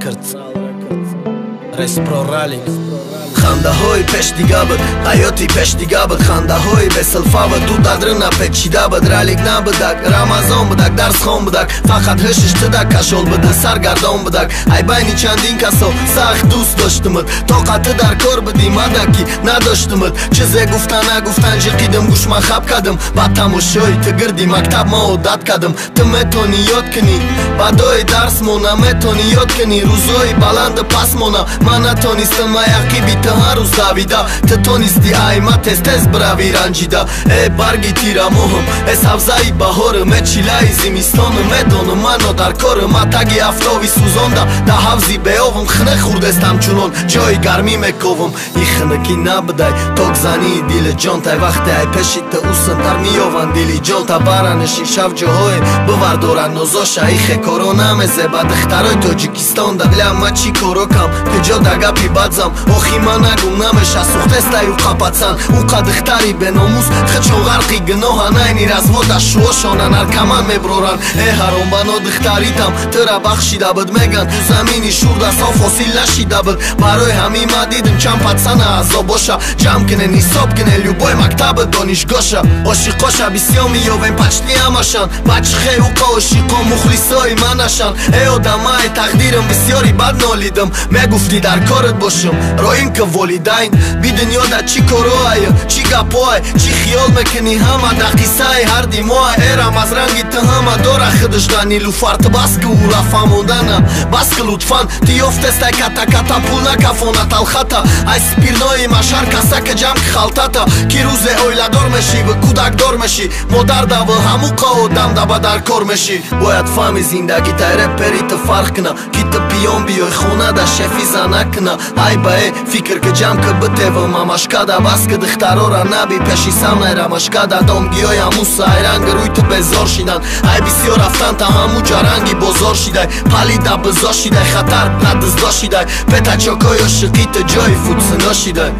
Records, Respro Rally. Хандаҳои пеш дига буд, ҳаёти пеш дига буд, хандаҳои бесилфа буд, ду дадрина печида буд, ралик набудак, Рамазон будак, дарсхон будак, фақат ҳушиш туда кашол буда, саргардон будак. Ай байни чандин касо сахт дӯст доштумуд, тоқаты дар кор будӣ, мадаки надоштумуд. Чизе гуфта нагуфтан жиқидим, гӯшма хаб кардим, ба тамошои ту гирди мактаб ма одат кардим. Ту метонӣ ёд кунӣ бадои дарс мона, метонӣ ёд кунӣ рӯзои баланду пас мона. Ман натонистам ай ақиби ту ҳар рӯз давида, ту тонисти ай ма тез-тез бирави ранҷида. Э барги тирамоҳам, э сабзаи баҳорам, э чилаи зимистонам, медонам мано дар корам, ма таги афтоби сӯзонда да ҳавзи беовам, хина хӯрдестам чунон ҷои гармӣ мековам. И хинакӣ набудай токзании дили ҷонтай, вақте ай пеши ту усантар меёванд дили ҷонта. Бараниши шав ҷоҳое бивардоранд нозоша, ихе коро намезеба духтарои Тоҷикистон. Да ля ма чӣ коро кам, куҷо да гапи бадзам, охи ма нагум намеша сӯхтестаю қапатсан. Уқа духтари беномус хичон ғарқи гуноҳан, айни развода шуошона наркаман меброранд. Э ҳаромбано духтаритам тура бахшида буд, меган ту замини шурда соф ҳосил нашида буд. Барои ҳамин ма дидим чанд патсана азобоша, ҷамъ кунен ҳисоб кунен любой мактабу донишгоҳша. Ошиқоша бисёр меёвем пачти ҳамашан, бачхе уқа ошиқо мухлисои манашан. Э одамай тақдирам бисёри бад нолидам, мегуфтӣ дар корат бошам роим ки волидайн. Бидунёда чӣ короай, чӣ гапоай, чӣ хиёл мекунӣ, ҳама дар қиссаи ҳарди моай. Эрам аз ранги ту ҳама дора худашда нилуфар, ту бас ки ӯра фаҳмондана, бас ки лутфан. Ту ёфтестай ката-ката пул накафона талхата, ай спирнои машар касака ҷамъ ки халтата. Ки рӯзе оиладор мешӣ ва кӯдакдор мешӣ, модар даву ҳамуқа одам даба дар кор мешӣ. Бояд фаҳми зиндагӣ тай репери ту фарқ куна, ки ту пиён биёй хона да шефи зана куна. Ай ба э фикр ки ҷамъ ки битевам амашкада, бас ки духтарора наби пеши сам найрамашкада. Домгиҳои ҳамуса ай ранги рӯй ту безор шидан, ай бисёр рафтан та ҳаму ҷаранги бозор шидай. Палида бизо шидай, хатар надиздо шидай, петачокои ошиқӣ ту ҷои футсино шидай.